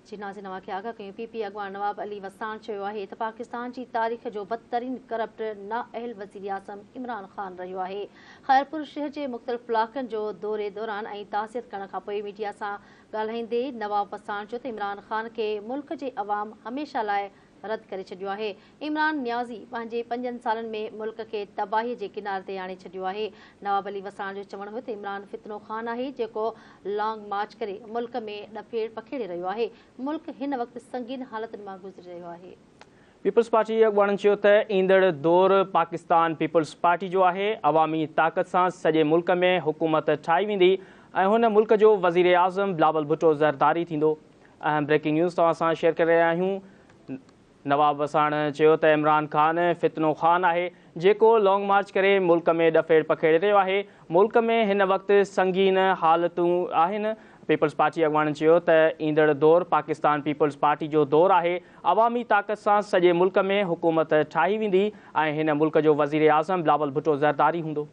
جي ناظرين اوهان کي آگاهه ڪيون پي پي اڳواڻ نواب علي وساڻ چيو آهي ته پاڪستان جي تاريخ جو بدترين ڪرپٽ نااهل وزيراعظم عمران خان رهيو آهي. خيرپور شهر جي مختلف بلاڪن جو دوري دوران ۽ تعزيت ڪرڻ کانپوء ميڊيا سان ڳالهائيندي نواب وساڻ چيو ته عمران خان کي ملڪ جي عوام هميشه لاء رد ڪري ڇڏيو آهي. عمران نيازي پنهنجي پنجن سالن ۾ ملڪ کي تباهي جي ڪناري تي آڻي ڇڏيو آهي. نواب علي وساڻ جو چوڻ هو ته عمران فتنو خان آهي جيڪو لانگ مارچ ڪري ملڪ ۾ ڏڦيڙ پکيڙي رهيو آهي. ملڪ هن وقت سنگين حالتن مان گذري رهيو آهي. پيپلز پارٽي جي اڳواڻن چيو ته ايندڙ دور پاڪستان پيپلز پارٽي جو آهي، عوامي طاقت سان سڄي ملڪ ۾ حڪومت ٺاهي ويندي ۽ هن ملڪ جو وزيراعظم بلاول ڀٽو زرداري ٿيندو. اهم بريڪنگ نيوز توهان سان شيئر ڪري رهيا آهيون. نواب وساڻ چيو ته عمران خان فتنو خان آهي جيڪو لانگ مارچ ڪري ملڪ ۾ ڏڦيڙ پکيڙي رهيو آهي، ملڪ ۾ هن وقت سنگين حالتون آهن. پيپلز پارٽي اڳواڻن چيو ته ايندڙ دور پاڪستان پيپلز پارٽي جو دور آهي، عوامي طاقت سان سڄي ملڪ ۾ حڪومت ٺاهي ويندي ۽ هن ملڪ جو وزيراعظم بلاول ڀٽو زرداري هوندو.